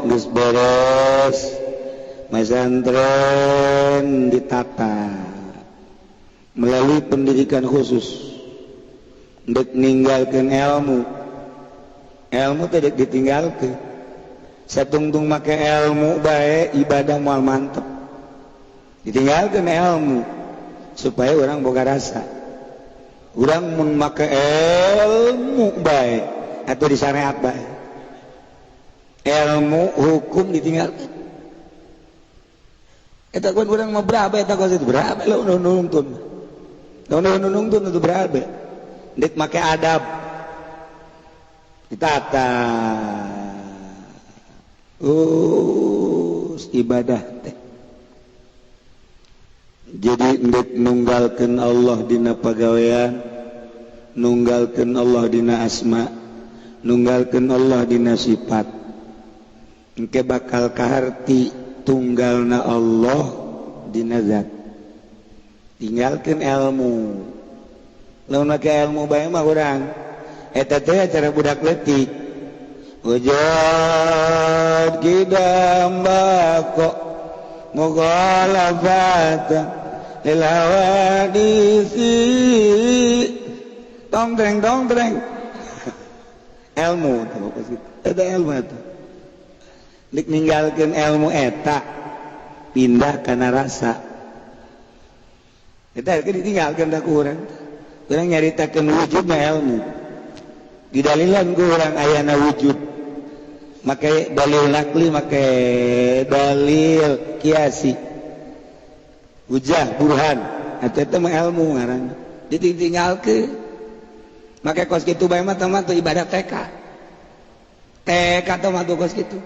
Geus beres masantren, ditata melalui pendidikan khusus untuk ninggalkan ilmu. Ilmu tidak ditinggalkan. Satungtung make ilmu baik, ibadah moal mantep. Ditinggalkan ilmu supaya orang boga rasa. Orang mun make ilmu baik atau di syariat baik, ilmu hukum ditinggalkan. Eta kan urang mah berabe, eta kos itu berabe lo nungtun. Nungtun itu berabe. Ndek make adab. Ditata. Ibadah teh. Jadi ndek nunggalkeun Allah dina pagawean, nunggalkeun Allah dina asma, nunggalkeun Allah dina sifat. Engke bakal kaharti tunggalna Allah dina zat. Tinggalkeun ilmu. Lamun make ilmu bae mah urang eta teh acara budak leutik. Wujud qidam baqa mukhalafatan lil hawadisi, tong treng tong treng, ilmu tuh eta, ilmu eta. Dik ninggalkeun ilmu eta, pindah kana rasa eta ditinggalkeun da ku urang. Urang nyaritakeun wujudna ilmu, didalilan ku urang ayana wujud make dalil nakli, make dalil kiasi, hujah, burhan. Eta teh mah ilmu ngaranna, ditinggalkeun. Make kos kitu bae mah teman tuh ibadah TK TK tuh mah kos kitu.